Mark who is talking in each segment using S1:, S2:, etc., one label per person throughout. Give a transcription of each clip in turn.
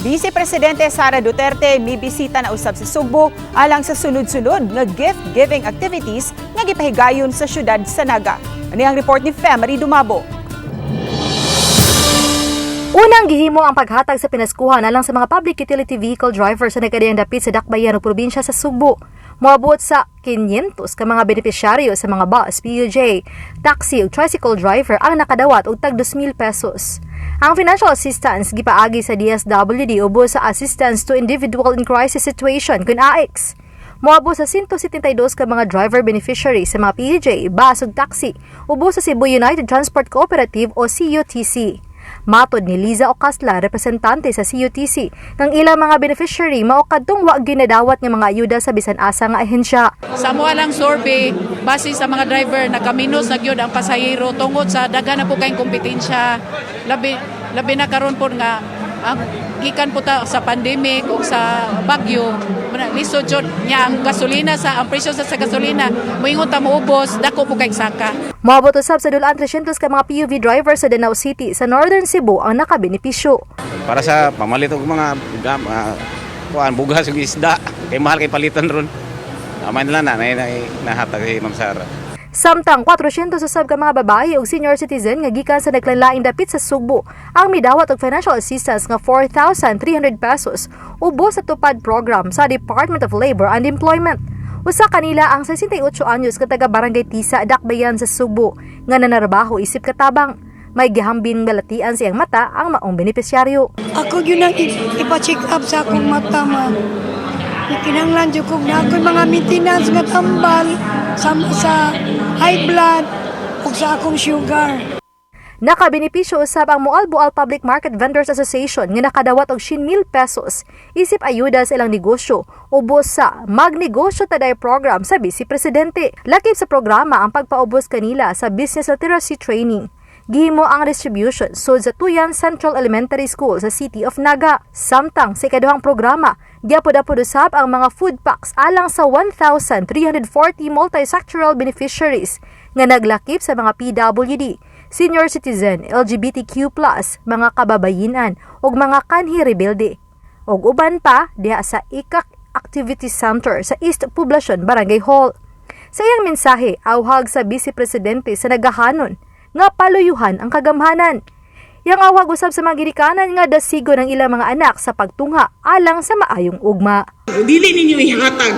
S1: Vice Presidente Sara Duterte mibisita na usab sa Sugbo alang sa sunod-sunod nga gift-giving activities nga gipahigayon sa syudad sa Naga. Ani ang report ni Femery Dumabo.
S2: Unang gihimo ang paghatag sa pinaskuhan alang sa mga public utility vehicle drivers sa nagkadiyang dapit sa Dakbayan ug probinsya sa Sugbo. Moabot sa 500 ka mga benepisyaryo sa mga bus, PUJ, taxi ug tricycle driver ang nakadawat og tag 2,000 pesos. Ang financial assistance gipaagi sa DSWD ubos sa Assistance to Individual in Crisis Situation kun AICS. Moabot sa 172 ka mga driver beneficiary sa mga PUJ, bus ug taxi ubos sa Cebu United Transport Cooperative o CUTC. Matod ni Liza Ocasla, representante sa CUTC, ng ilang mga beneficiary mao kadtong wa ginadawat nga mga ayuda sa bisan asa nga ahensya.
S3: Sa amo lang survey, base sa mga driver, nagkaminos na gyud ang pasahero tungod sa daghan na po kayong kompetensya. Labi, labi na karon po nga ang gikan po ta sa pandemic o sa bagyo, lisod jud nya ang gasolina, sa ang presyo sa gasolina, moingon ta moubos, dako po kay saka.
S2: Moabot usab sa dulaan 300 ka mga PUV driver sa Danao City sa Northern Cebu ang nakabenepisyo.
S4: Para sa pamalit og mga kuan, bugas ug isda kay mahal kay palitan ron. Amay nila na nahatag si Ma'am Sara.
S2: Samtang 400 usab ka mga babae ug senior citizen nga gikan sa naglainlaing dapit sa Sugbo ang midawat og financial assistance nga 4,300 pesos ubos sa Tupad program sa Department of Labor and Employment. Usa kanila ang 68 anyos nga taga Barangay Tisa, Dakbayan sa Sugbo nga nanarbaho isip katabang. May gihambin balatian sa iyang mata ang maong benepisyaryo.
S5: Ako yun ang ipa-check up sa akong mata, ma'am. Kinahanglan jud kog na ako'y mga maintenance nga tambal sa high blood ug sa akong sugar.
S2: Nakabenepisyo usab ang Moalboal Public Market Vendors Association nga nakadawat og 100,000 pesos isip ayuda sa ilang negosyo ubos sa Magnegosyo Ta Day program sa Vice Presidente. Lakip sa programa ang pagpaubos kanila sa business literacy training. Gihimo ang distribution sud sa Tuyan Central Elementary School sa City of Naga. Samtang sa ikaduhang programa, giapod-apod usab ang mga food packs alang sa 1,340 multi-sectoral beneficiaries nga naglakip sa mga PWD, senior citizen, LGBTQ+, mga kababayinan ug mga kanhi rebelde. Ug uban pa diha sa Ikak Activity Center sa East Poblacion Barangay Hall. Sa iyang mensahe, awhag sa Vice Presidente sa nagahanon nga paluyuhan ang kagamhanan. Yang awhag usab sa mga ginikanan nga dasigo ng ilang mga anak sa pagtungha alang sa maayong ugma.
S6: Dili ninyo ihatag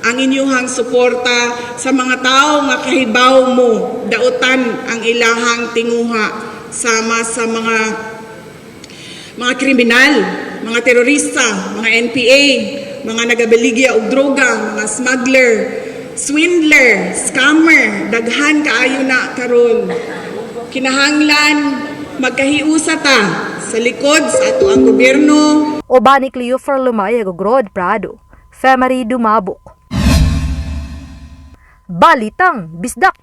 S6: ang inyuhang suporta sa mga tao nga kahibaw mo dautan ang ilahang tinguha, sama sa mga kriminal, mga terorista, mga NPA, mga nagabaligya og droga, mga smuggler, swindler, scammer, daghan kaayo na karon. Kinahanglan magkahiusa ta sa likod sa ato ang gobyerno.
S2: Uban ni Cleofer Lumayag ug Rod Prado. Femery Dumabok. Balitang Bisdak.